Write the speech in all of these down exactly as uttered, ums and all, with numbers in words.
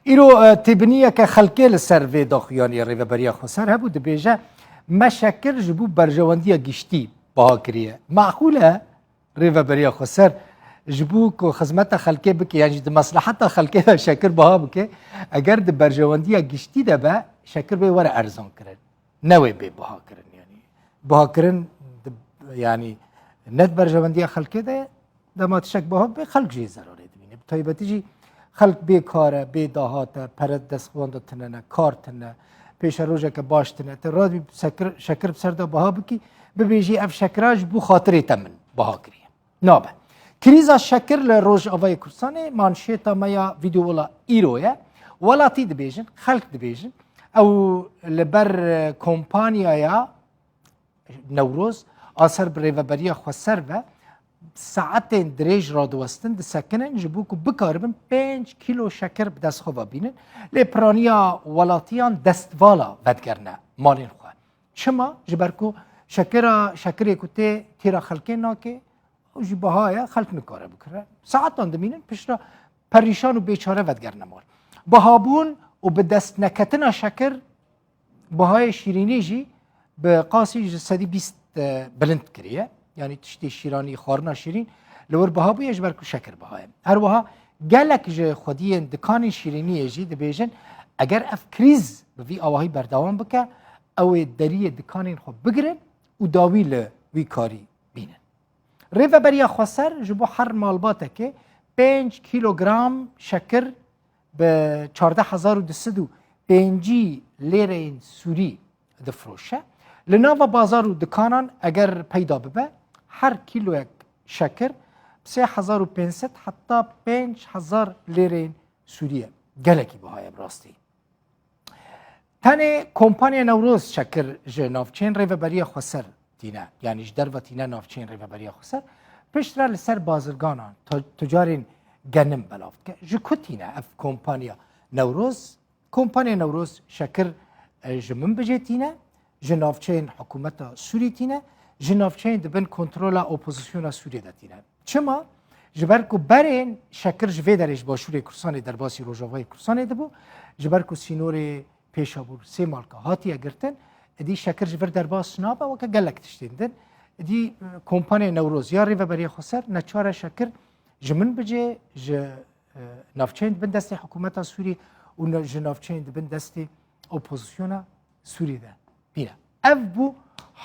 Îro e, têbiniyeke xelkê li ser vê daxuyaniyê Rêveberiya Xweser hebû, dibêje, me şekir ji bo berjewendiya giştî baha kiriye. Meqûl e Rêveberiya Xweser ji bo ku xizmeta xelkê bike, yan jî di mesleheta xelkê de şekir baha bike, eger di berjewendiya giştî de be, şekir bê were erzan kirin. Ne wê bê biha kirin, yanî biha kirin di, yanî ne di berjewendiya xelkê de ye, dema tiştek biha bibe, xelk jê zerarê dibîne. Bi taybetî jî xelk bê kar e, bê dahat e, pere di dest wan de tune ne, kar tune, pêşerojeke baş tune. Te radibî sekir-, şekir bi ser de biha bikî, bibêjî ev şekira ji bo xatirê te min biha kiriye. Nabe. Krîza şekir li Rojavayê Kurdistanê manşêta me ya vîdeola îro ye. Welatî dibêjin, xelk dibêjin. Ew li ber, e, kompanyaya Newroz a ser bi Rêveberiya Xweser ve saetên dirêj radiwestin disekinin ji bo ku bikaribin pênc kîlo şekir bi dest xwe ve bînin. Lê piraniya welatiyan destvala vedigerine malên xwe. Çima? Ji ber ku şekira, şekirê ku tê têra xelkê nake, ew jî biha ye, xelk nikare bikire. Saetan dimînin, piştre perîşan û bêçare vedigerine mal. Bihabûn û bi dest neketina şekir, bihayê şîrînî jî bi qasî ji sedî bîst, e, bilind kiriye. Yanî tiştê şîranî, xwarina şîrîn li wir biha bûye, ji ber ku şekir biha ye. Her wiha gelek ji xwediyên dikanên şîrîniyê jî dibêjin, eger ev krîz bi vî awahî berdewam bike, ew ê deriyê dikanên xwe bigirin û dawî li wî karî bînin. Rêveberiya Xweser ji bo her malbatekê pênc kîlogram şekir bi çardeh hezar û du sed û pêncî lêreyên Sûrî difroşe. Li nava bazar û dikanan eger peyda bibe, her kîloyek şekir bi sê hezar û pênc sed heta pênc hezar lêreyên Sûrî ye. Gelekî biha ye bi rastî. Tenê kompanya Newroz şekir ji navçeyên Rêveberiya Xweser tîne, yanî ji derve tîne navçeyên Rêveberiya Xweser, piştre li ser bazirganan, tu-, tucarên genim belav dike. Ji ku tîne ev kompanya Newroz? Kompanya Newroz şekir, e, ji Minbicê tîne, ji navçeyên hikûmeta Sûrî tîne, ji navçeyên di bin kontrola opozisyona Sûriyê de tîne. Çima? Ji ber ku berên şekir ji vê derê ji Başûrê Kurdistanê derbasî Rojavayê Kurdistanê dibû, ji ber ku sînorê Pêşabûr Sêmalka hatiye girtin, êdî şekir ji vir derbas nabe, weke gelek tiştên din. Êdî, e, kompanya Newroz ya Rêveberiya Xweser neçare şekir ji Minbicê, ji, e, navçeyên di bin destê hikûmeta Sûrî û ne-, ji navçeyên di bin destê opozisyona Sûrî de bîne. Ev bû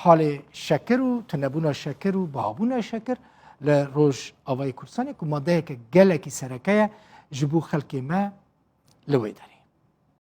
halê şekir û tunebûna şekir û bihabûna şekir li Rojavayê Kurdistanê, ku madeyeke gelekî sereke ye ji bo xelkê me li wê derê.